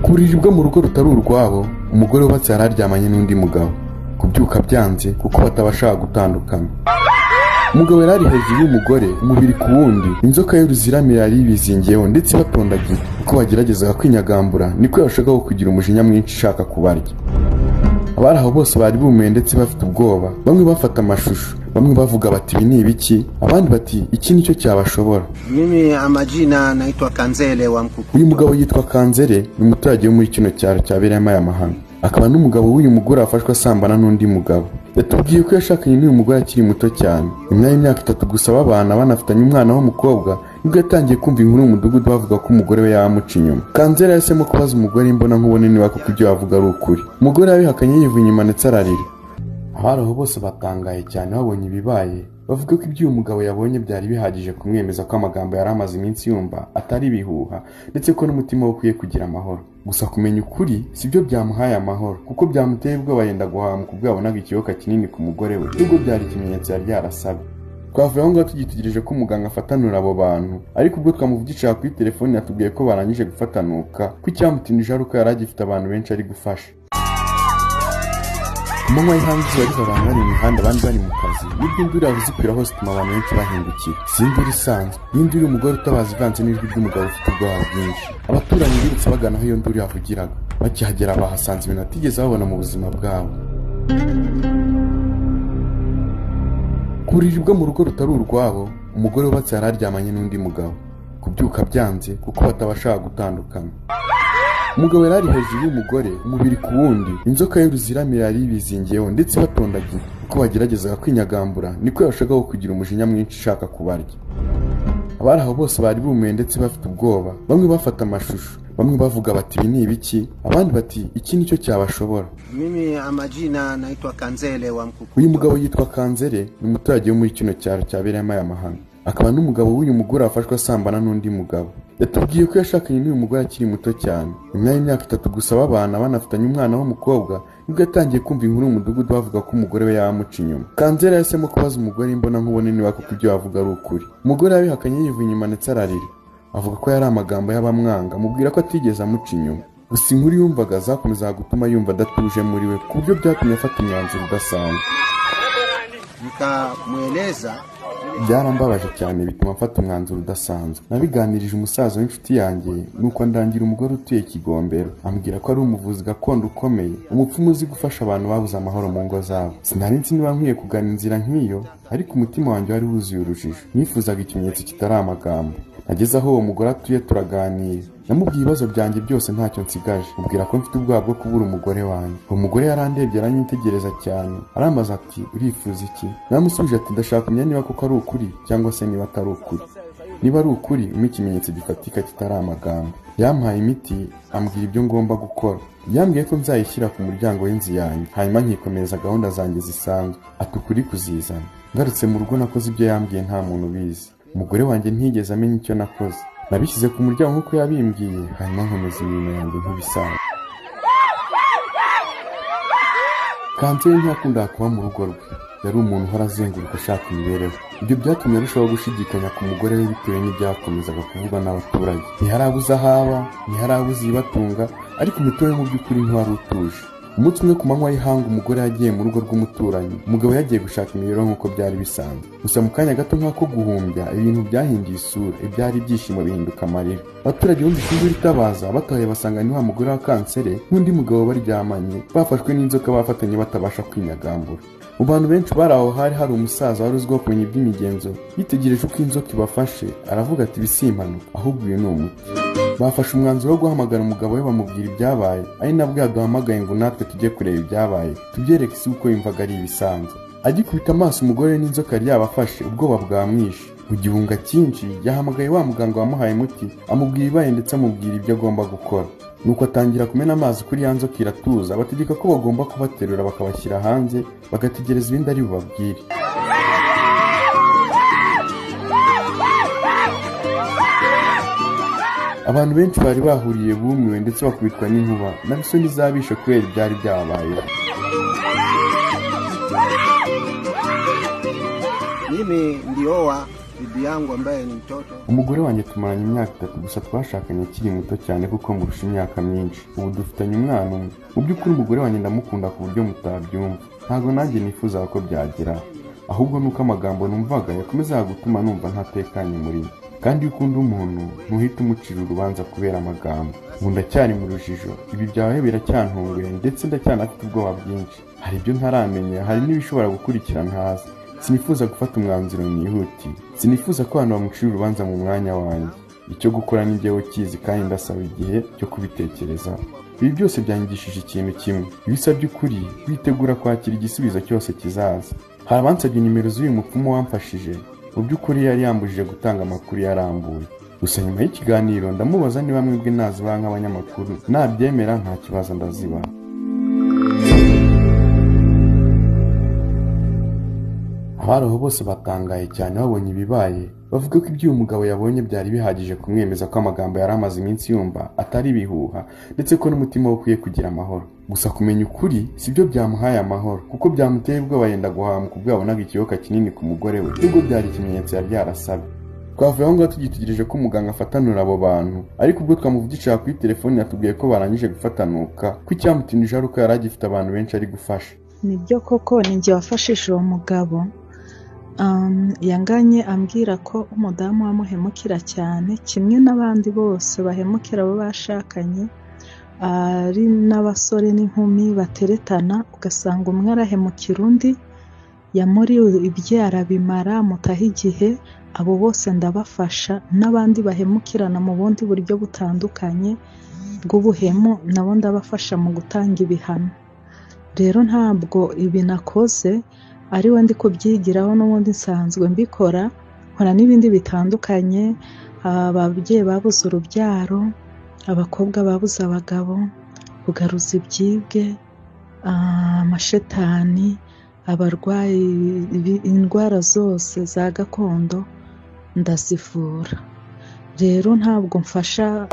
Ku buriri bwo mu rugo rutari urwabo, umugore wubatse yari aryamanye n'undi mugabo. Kubyuka byanze kuko batabashaga gutandukana. Umugabo yari ari hejuru y'umugore, umubiri ku wundi, inzoka y'uruziramire yari ibizingiyeho ndetse batondagira. Uko bageragezaga kwinyagambura niko yarushagaho kugira umujinya mwinshi ishaka kubarya. Abari aho bose bari bumiwe ndetse bafite ubwoba. Bamwe bafata amashusho, bamwe bavuga bati ibi ni ibiki, abandi bati iki nicyo cyabashobora. Mimi amajina naitwa Kanzele wa Mkuku. Uyu mugabo yitwa Kanzere, ni umuturage wo muri kino cyaro cyabereyemo aya mahano, akaba n'umugabo w'uyu mugore wafashwe asambana n'undi mugabo. Yatubwiye ko yashakanye n'uyu mugore akiri muto cyane. Nyuma y'imyaka 3 gusa babana banafitanye umwana w'umukobwa, nibwo yatangiye kumva inkuru mu mudugudu bavuga ko umugore we yamuca inyuma. Kanzere yahisemo kubaza umugore imbona nkubone niba koko ibyo yavuga ari ukuri. Umugore yabihakanye yivuye inyuma ndetse ararira. Abari aho bose batangaye cyane babonye ibibaye, bavuga ko ibyo uyu mugabo yabonye byari bihagije kumwemeza ko amagambo yari amaze iminsi yumva atari ibihuha, ndetse ko n'umutima we ukwiye kugira amahoro. Gusa kumenya ukuri sibyo byamuhaye amahoro, kuko byamuteye ubwoba yenda guhamuka ubwo yabonaga ikiyoka kinini ku mugore we, nubwo byari ikimenyetso yari yarasabye. Twavuye aho ngaho tugitegereje ko umuganga afatanura abo bantu, ariko ubwo twamuvugishaga kuri telefoni yatubwiye ko barangije gufatanuka, ko icyamutindije ari uko yari agifite abantu benshi ari gufasha. Ku manywa y'ihangu izuba riva, abantu bari mu mihanda, abandi bari mu kazi, nibwo induru yavuze ikwira hose ituma abantu benshi bahindukira. Si induru isanzwe, ni induru y'umugore utabaza ivanze n'ijwi ry'umugabo ufite ubwoba bwinshi. Abaturanyi birutse bagana aho iyo nduru yavugiraga. Bakihagera bahasanze ibintu batigeze babona mu buzima bwabo. Ku buriri bwo mu rugo rutari urwabo, umugore wubatse yari aryamanye n'undi mugabo. Kubyuka byanze kuko batabashaga gutandukana. Umugabo yari ari hejuru y'umugore, umubiri ku wundi, inzoka y'uruziramire yari ibizingiyeho ndetse batondagira. Uko bageragezaga kwinyagambura niko yarushagaho kugira umujinya mwinshi ishaka kubarya. Abari aho bose bari bumiwe ndetse bafite ubwoba. Bamwe bafata amashusho, bamwe bavuga bati ibi ni ibiki, abandi bati iki nicyo cyabashobora. Mimi amajina naitwa Kanzele wa Mkuku. Uyu mugabo yitwa Kanzere, ni umuturage wo muri kino cyaro cyabereyemo aya mahano, akaba n'umugabo w'uyu mugore wafashwe asambana n'undi mugabo. Yatubwiye ko yashakanye n'uyu mugore akiri muto cyane. Nyuma y'imyaka 3 gusa babana banafitanye umwana w'umukobwa, nibwo yatangiye kumva inkuru mu mudugudu bavuga ko umugore we yamuca inyuma. Kanzere yahisemo kubaza umugore imbona nkubone niba koko ibyo yavuga ari ukuri. Umugore yabihakanye yivuye inyuma ndetse ararira, avuga ko yari amagambo y'abamwanga, amubwira ko atigeze amuca inyuma. Gusa inkuru yumvaga zakomezaga gutuma yumva adatuje muri we, ku buryo byatumye afata umwanzuro udasanzwe. Nikamweleza. Byarambabaje cyane bituma mfata umwanzuro udasanzwe. Nabiganirije umusaza w'inshuti yanjye, nuko ndangira umugore utuye Kigombero, ambwira ko ari umuvuzi gakondo ukomeye, umupfumu uzi gufasha abantu babuze amahoro mu ngo zabo. Sinari nzi niba nkwiye kugana inzira nk'iyo, ariko umutima wanjye wari wuzuye urujijo. Nifuzaga ikimenyetso kitari amagambo. Nageze aho uwo mugore atuye turaganira. Namubwiye ibibazo byanjye byose ntacyo nsigaje, mubwira ko mfite ubwoba bwo kubura umugore wanjye. Uwo mugore yarandebye aranyitegereza cyane, arambaza ati urifuza iki? Namusubije ati ndashaka kumenya niba koko ari ukuri cyangwa se niba atari ukuri. Niba ari ukuri umpe ikimenyetso gifatika kitari amagambo. Yampaye imiti ambwira ibyo ngomba gukora. Yambwiye ko nzayishyira ku muryango w'inzu yanjye, hanyuma nkikomereza gahunda zanjye zisanzwe. Ati ukuri kuzizana. Ngarutse mu rugo nakoze ibyo yambwiye nta muntu ubizi. Umugore wanjye ntiyigeze amenya icyo nakoze. Nabishyize ku muryango nk'uko yabimbwiye, hanyuma nkomeza imirimo yanjye nk'ibisanzwe. Kanseri ntiyakundaga kuba mu rugo rwe. Yari umuntu uhora azenguruka ashaka imibereho. Ibyo byatumye arushaho gushidikanya ku mugore we bitewe n'ibyakomezaga kuvugwa n'abaturage. Ntiharabuze aho aba, ntiharabuze ibibatunga, ariko umutima we mu by'ukuri ntiwari utuje. Umunsi umwe ku manywa y'ihangu umugore yagiye mu rugo rw'umuturanyi. Umugabo yagiye gushaka imibereho nk'uko byari bisanzwe. Gusa mu kanya gato nk'ako guhumbya, ibintu byahinduye isura, ibyari ibyishimo bihinduka amarira. Abaturage bumvise induru itabaza, batahuye basanga ni wa mugore wa Kansere n'undi mugabo baryamanye, bafashwe n'inzoka bafatanye batabasha kwinyagambura. Mu bantu benshi bari aho hari hari umusaza wari uzwiho kumenya iby'imigenzo, yitegereje uko inzoka ibafashe, aravuga ati ibi si impanuka, ahubwo uyu ni umuti. Bafashe umwanzuro wo guhamagara umugabo we bamubwira ibyabaye, ari nabwo yaduhamagaye ngo natwe tujye kureba ibyabaye, tubyereke isi uko yumvaga ari ibisanzwe. Agikubita amaso umugore n'inzoka yari yabafashe, ubwoba bwamwishe. Mu gihunga cyinshi yahamagaye wa muganga wamuhaye umuti, amubwira ibibaye ndetse amubwira ibyo agomba gukora. Nuko atangira kumena amazi kuri ya nzoka iratuza, bategeka ko bagomba kubaterura bakabashyira hanze, bagategereza ibindi ari bubabwire. Abantu benshi bari bahuriye bumiwe ndetse bakubitwa n'inkuba, na isoni zabishe kubera ibyari byababayeho. Mimi ndioa Bibi yangu ambaye ni mtoto. Umugore wanjye tumaranye imyaka 3 gusa, twashakanye akiri muto cyane kuko murusha imyaka myinshi. Ubu dufitanye umwana umwe. Mu by'ukuri umugore wanjye ndamukunda ku buryo mutabyumva. Ntabwo nanjye nifuzaga ko byagera, ahubwo nuko amagambo numvaga yakomezaga gutuma numva ntatekanye muri njye. Kandi iyo ukunda umuntu ntuhita umucira urubanza kubera amagambo. Ubu ndacyari mu rujijo, ibi byawe biracyantunguye ndetse ndacyanafite ubwoba bwinshi. Hari ibyo ntaramenya, hari n'ibishobora gukurikira ntazi. Sinifuza gufata umwanzuro nihutiye, sinifuza ko abantu bamucira urubanza mu mwanya wanjye. Icyo gukora ni njyewe ukizi kandi ndasaba igihe cyo kubitekerezaho. Ibi byose byanyigishije ikintu kimwe: iyo usabye ukuri witegura kwakira igisubizo cyose kizaza. Hari abansabye nimero z'uyu mupfumu wamfashije. Mu by'ukuri yari yambujije gutanga amakuru yarambuye. Gusa nyuma y'ikiganiro ndamubaza niba mwebwe nazibaha nk'abanyamakuru, nabyemera nta kibazo ndazibaha. Abari aho bose batangaye cyane babonye ibibaye, bavuga ko ibyo uyu mugabo yabonye byari bihagije kumwemeza ko amagambo yari amaze iminsi yumva atari ibihuha, ndetse ko n'umutima we ukwiye kugira amahoro. Gusa kumenya ukuri sibyo byamuhaye amahoro, kuko byamuteye ubwoba yenda guhamuka ubwo yabonaga ikiyoka kinini ku mugore we, nubwo byari ikimenyetso yari yarasabye. Twavuye aho ngaho tugitegereje ko umuganga afatanura abo bantu, ariko ubwo twamuvugishaga kuri telefoni yatubwiye ko barangije gufatanuka, ko icyamutindije ari uko yari agifite abantu benshi ari gufasha. Nibyo koko ni njye wafashije uwo mugabo. Yanganye ambwira ko umudamu wamuhemukira cyane, kimwe n'abandi bose bahemukira abo bashakanye, ari n'abasore n'inkumi bateretana, ugasanga umwe arahemukira undi, yamuriwe ibye arabimara, mutaha igihe. Abo bose ndabafasha, n'abandi bahemukirana mu bundi buryo butandukanye bw'ubuhemu, nabo ndabafasha mu gutanga ibihano. Rero ntabwo ibi nakoze ari we ndi kubyigiraho, n'ubundi nsanzwe mbikora, nkora n'ibindi bitandukanye. Ababyeyi babuze urubyaro, abakobwa babuze abagabo, kugaruza ibyibwe, amashetani, abarwayi indwara zose za gakondo ndazivura. Rero ntabwo mfasha.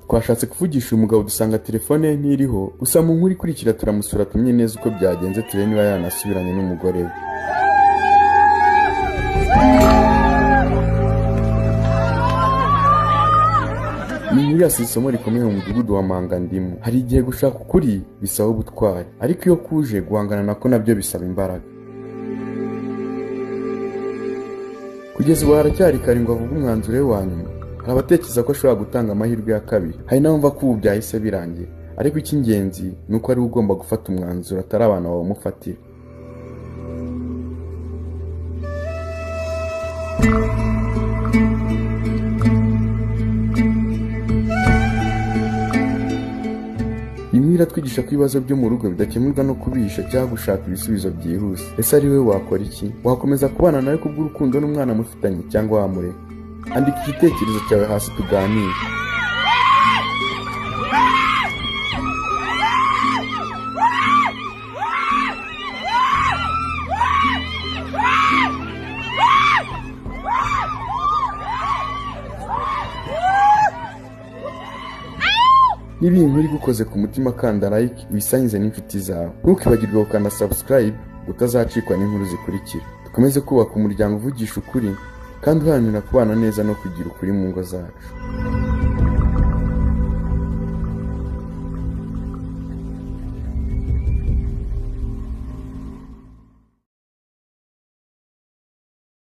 Twashatse kuvugisha uyu mugabo dusanga telefone ye ntiriho, gusa mu nkuru ikurikira turamusura tumenye neza uko byagenze, turebe niba yanasubiranye n'umugore we. Iyi nkuru yasize isomo rikomeye mu mudugudu wa Mangandimu. Hari igihe gushaka ukuri bisaba ubutwari, ariko iyo kuje guhangana nako nabyo bisaba imbaraga. Kugeza ubu haracyari kare ngo avuge umwanzuro we wa nyuma. Hari abatekereza ko ashobora gutanga amahirwe ya kabiri, hari n'abumva ko ubu byahise birangira, ariko icy'ingenzi ni uko ariwe ugomba gufata umwanzuro, atari abantu bawumufatira. Iyi nkuru iratwigisha ko ibibazo byo mu rugo bidakemurwa no kubihisha cyangwa gushaka ibisubizo byihuse. Ese ari wowe wakora iki? Wakomeza kubana nawe kubw'urukundo n'umwana mufitanye, cyangwa wamureka? Andika igitekerezo cyawe hasi tuganire. Niba iyi nkuru igukoze ku mutima, kanda like, wisangize n'inshuti zawe. Ntukibagirwe gukanda subscribe utazacikwa n'inkuru zikurikira. Dukomeze kubaka umuryango uvugisha ukuri kandi uharanira kubana neza no kugira ukuri mu ngo zacu.